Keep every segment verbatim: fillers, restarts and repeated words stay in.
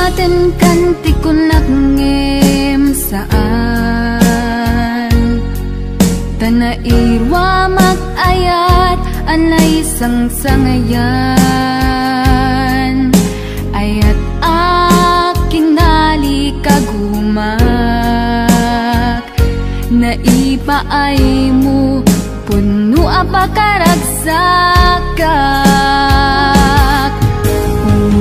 Atenkan ti kunak ngem saan. Ta nairuamak ayat a naisangsangayan. Ayat a kinalikagumak. Naipaaymo, pudno a pakaragsakak.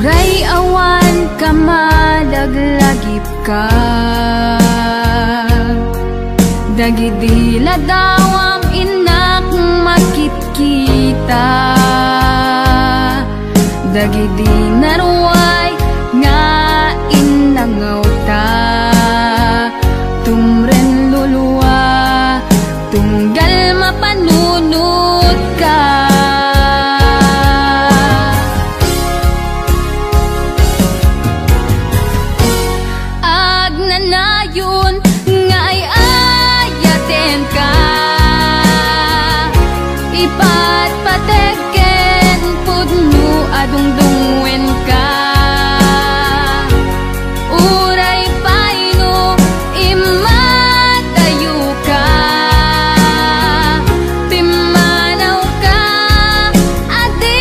Uray awan ka malaglagipka. Dagidi ladawam innak makitkita. Dagidi naruay nga innangawta. Tumren lulua, tunggal mapanunotka. Agnanayon nga ay-ayatenka. Ipatpatek ken pudno a dungdungngoenka. Uray pay no immadayoka, pimmanawka a di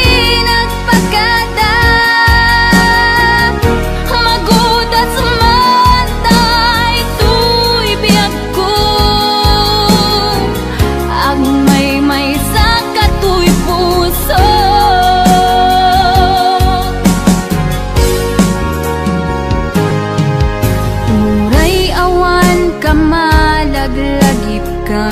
nagpakada. Magudas man daytoy biag ko, agmaymaysa katoy puso. Uray awan ka malaglagipka,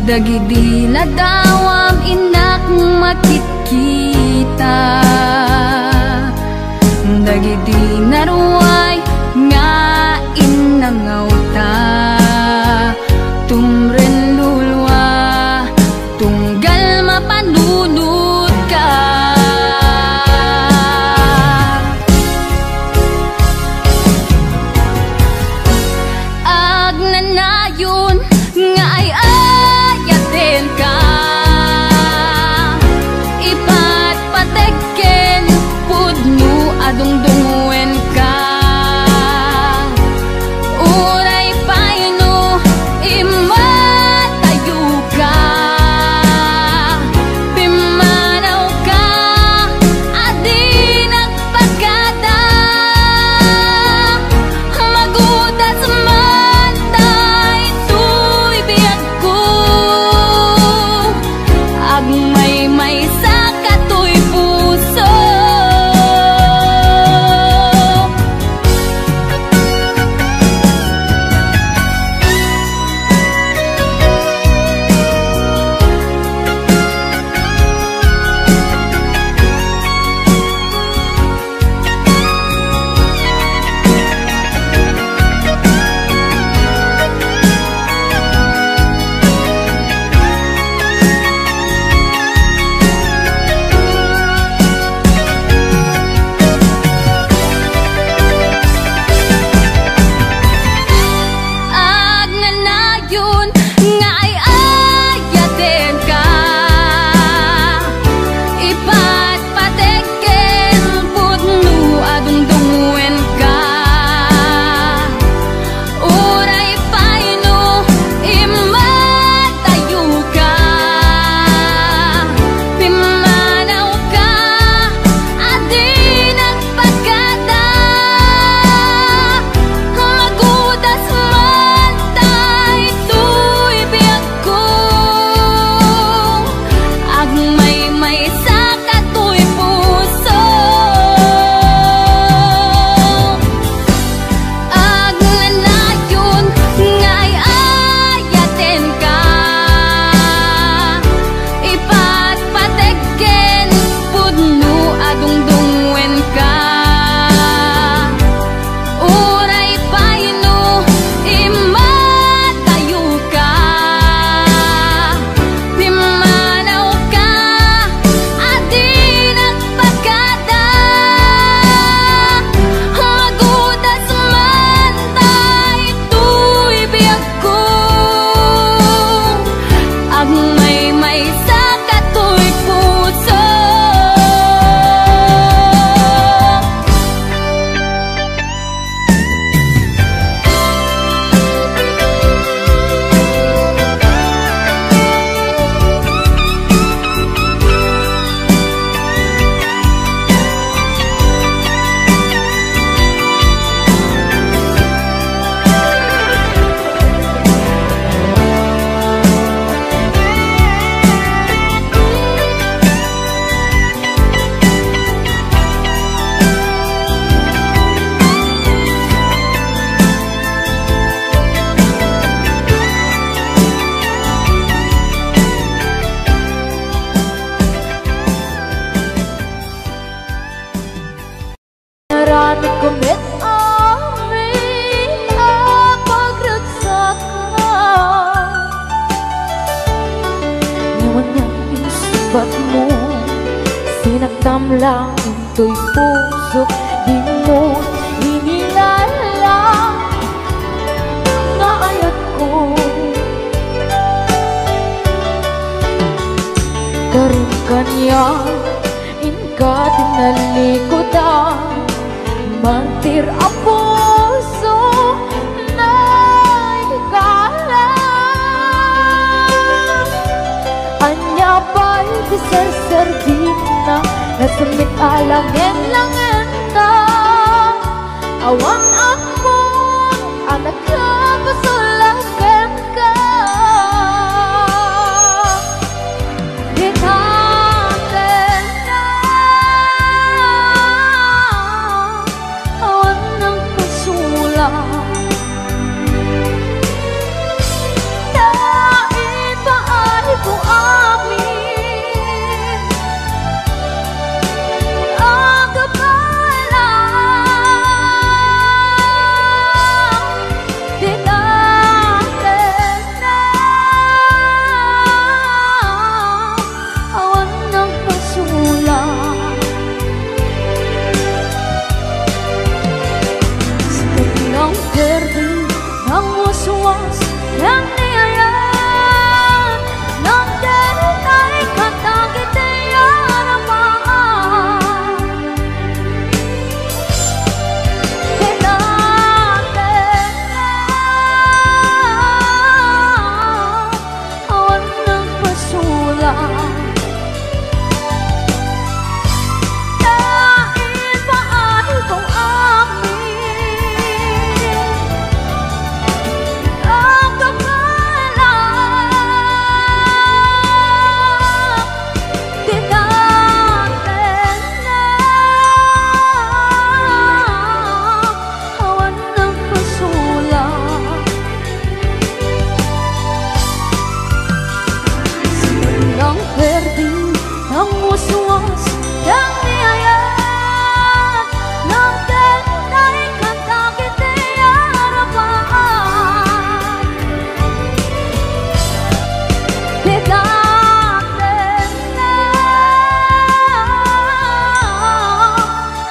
dagidi ladawam innak makitkita. Dagidi naruay nga innangawta, tumren lulua, tunggal mapanunotka. Agnanayon nga ay-ayatenka. Ipa- lang intoy pusok, dimo inilala nga ayatko. Karon kaniak, inka tinalikudan, martir a puso, naikala. Ania pay ti serserbina, nasemmit a langen-langenna. Awan ammon a nakapasulak kenka. Dika tenna, awan nagpasulak. Ta ipaayko amin a kappala. Dika tenna, awan nagpasulak. Sika nang perdi, nang waswas, nang ni ayat, nang daytoy kanta iti arapan. Dika tenna, awan nagpasulak. Ta ipaayko amin a kappala. Dika tenna, awan nagpasulak. Nang perdi, nang waswas, nang ni ayat, nang daytoy kanta iti arapan. Dika tenna,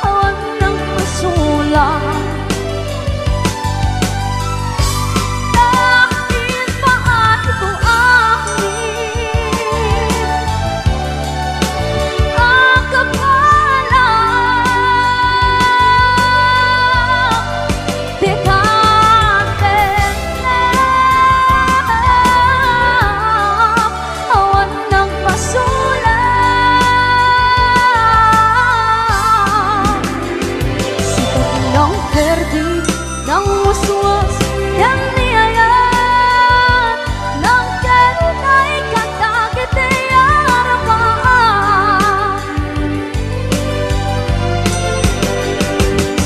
awan nagpasulak. Ta ipaayko amin a kappala. Dika tenna, awan nagpasulak. Sika nang perdi, nang waswas, nang ni ayat, nang daytoy kanta iti arapan.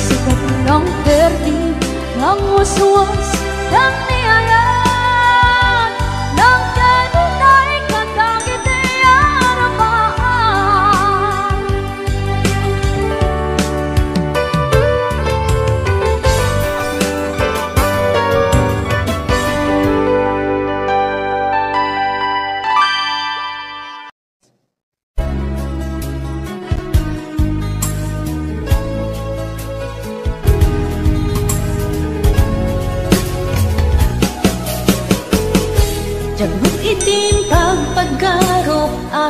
Sika nang perdi, nang waswas, nang ni ayat, nang daytoy kanta iti arapan. Diak met idim pagpagarup a,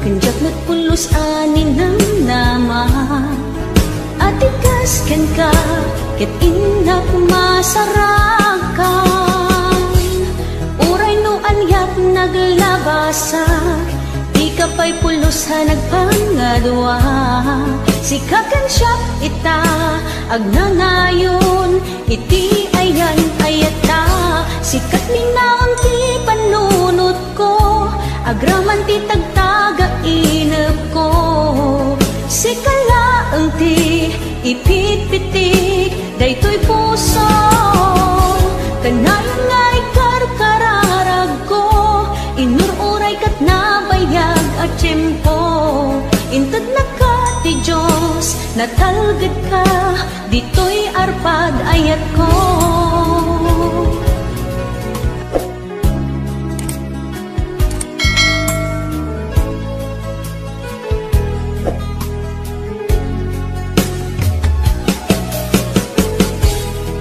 ken diak met pulos a ninamnama. Atikas kenka, ket innak masarakan. Uray no aniak naglabasak, dika pay pulos a nagpangadua. Sika ken siak ita agnanayon iti ayan-ayatta. Sika ti naon ti pannunot ko, agraman ti tagtagainepko. Sika laeng ti ipitpitik daytoy puso. Kanayon nga ikarkararagko, inur-uray ket nabayag a tiempo. Intednaka ti Dios, natalgedka, ditoy arpad ayatko.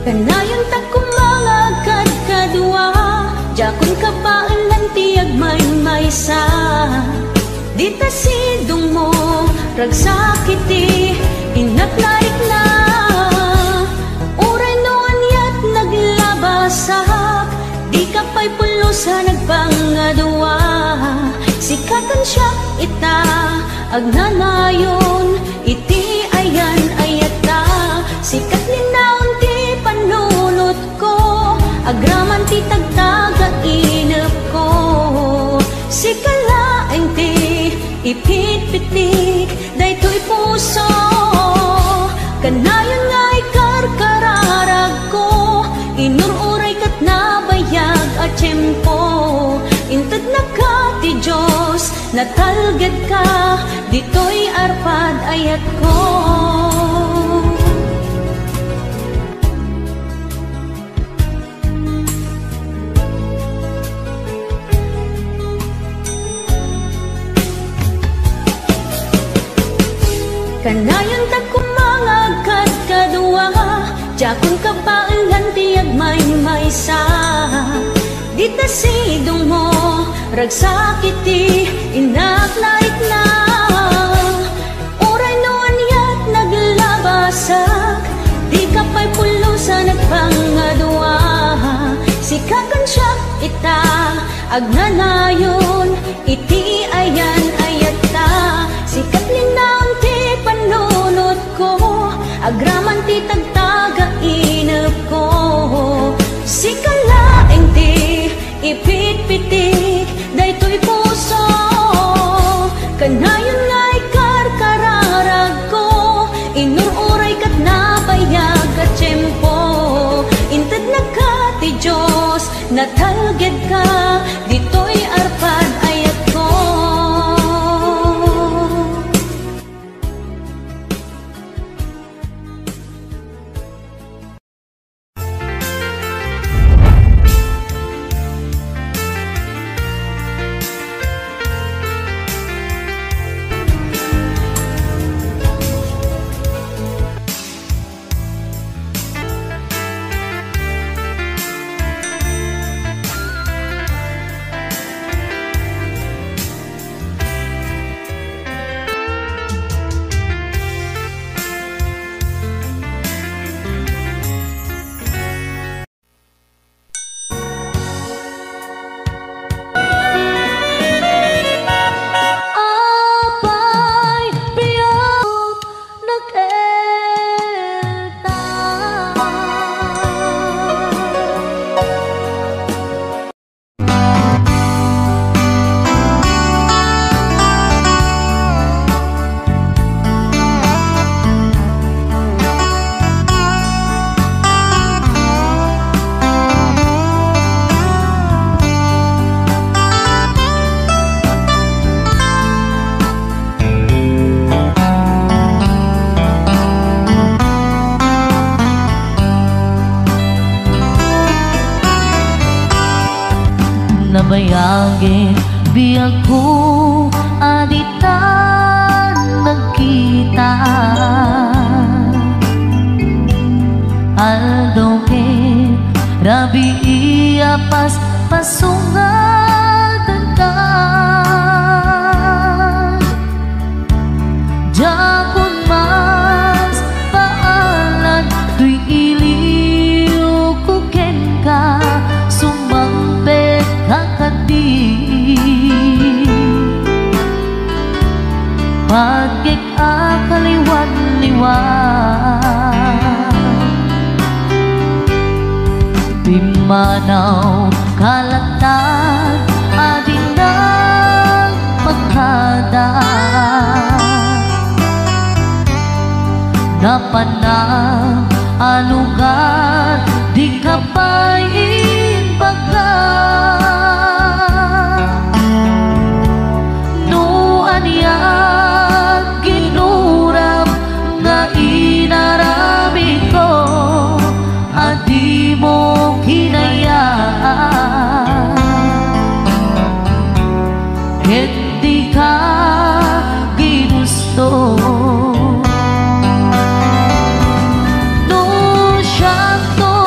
Kanayon ta koma nga agkadkadua, diakon kabaelan ti agmaymaysa. Dita sidongmo, ragsak iti innak narikna. Uray no aniat naglabasak, dika pay pulos a nagpangadua. Sika ken siak ita, agnanayon iti ayan-ayatta. Sika ti linaon ti panunotko, agraman ti tagtagainepko. Sika laeng ti ipitpitik daytoy puso. Kanayon nga ikarkararagko, inur-uray ket nabayag a tiempo. Intednaka ti Dios, natalgedka, ditoy arpad ayatko. Kanayon ta koma nga agkadkadua, diakon kabaelan ti agmaymaysa. Dita sidongmo, ragsak iti innak narikna. Uray no aniat naglabasak, dika pay pulos a nagpangadua. Sika ken siak ita, agnanayon iti ayan-ayatta. Sika ti linaon ti panunotko, agraman ti tagtagainepko. Sika laeng ti ipitpitik daytoy puso. Kanayon nga ikarkararagko, inur-uray ket nabayag a tiempo. Intednaka ti Dios, natalgedka, ditoy arpad ayatko. Apay, biag nakelta. Nabayag iti biagko a ditan nagkita. Aldaw ket rabii a paspasungan kenka. Diakon maspaalan toy iliwko kenka, sumangpetka kadi. Patgek a kaliwanliwan. Pimmanaw ka latta a di nagpakada. Napanam a lugar, dika pay imbaga. No aniat ginuram nga inaramidko a dimo kinayat, ket dika ginusto. No siakto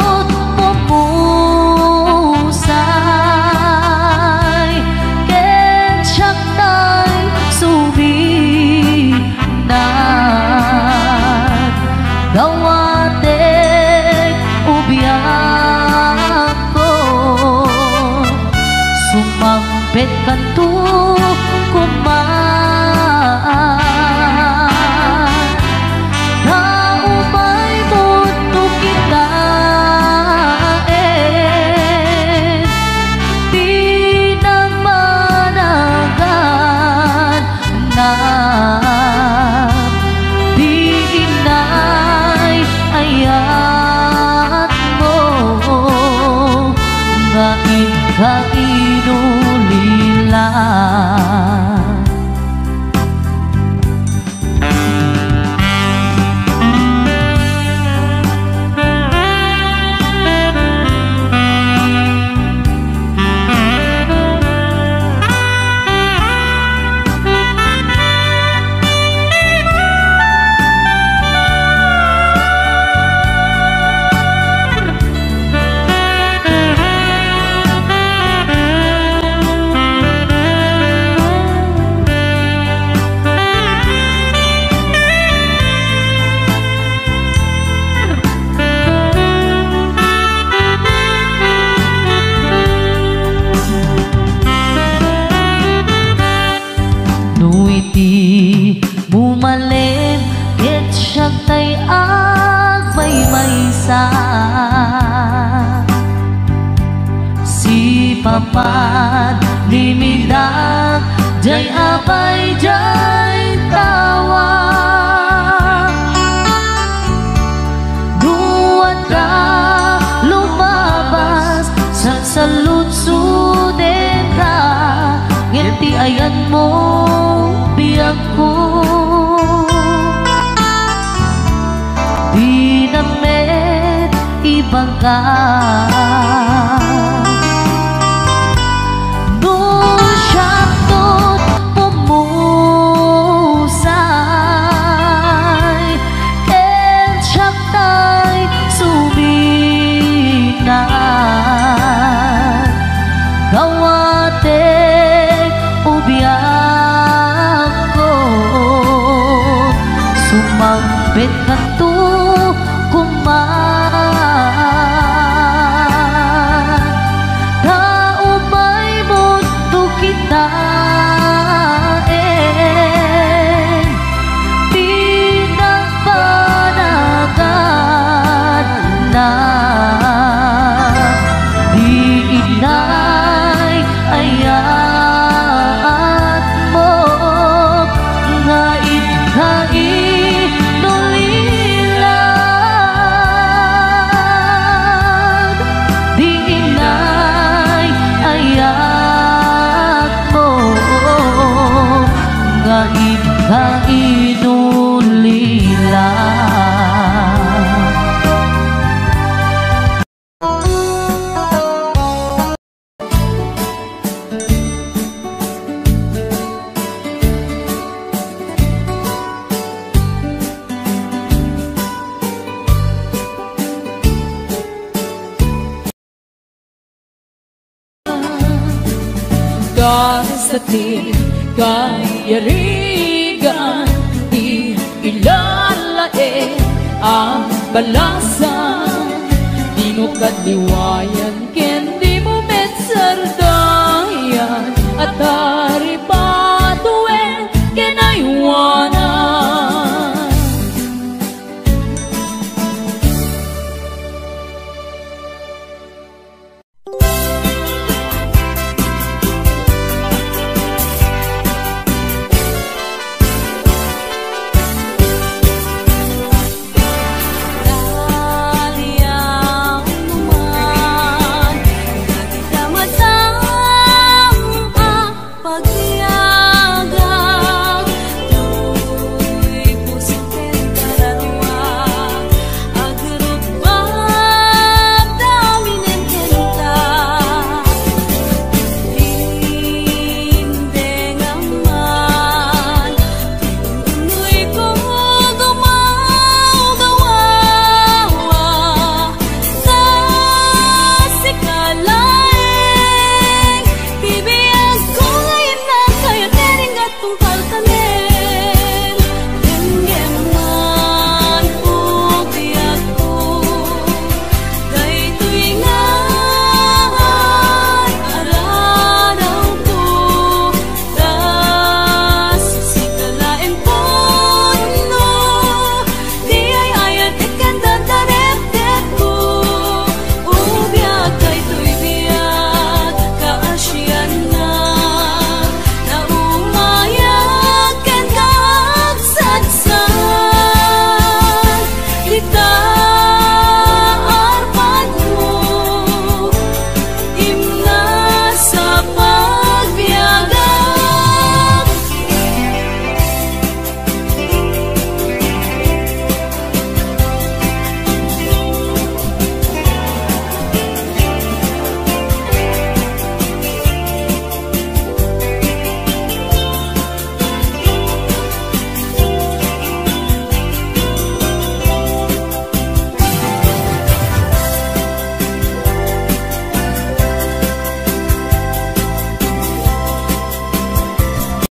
Kainulila. No iti bumalem ket siak tay agmaymaysa, sipapadlimidak jay apay jay tawa. No adda lumabas, sansallutsodenka, ngem ti ayanmo, biagko, dinam met ibaga. No siakto't pumusay, ken siak tay suminag, kawatek o biagko, sumangpetkanto koma. Ta umay munto kitaen, ti nagpanaganna, di inay ayatmo nga ikkainulilad, di inay ayatmo nga ikkainulilad. Kasta ti kayarigan ti ilalaed a balasan, dimo kadliwayan ken dimo met sardayan a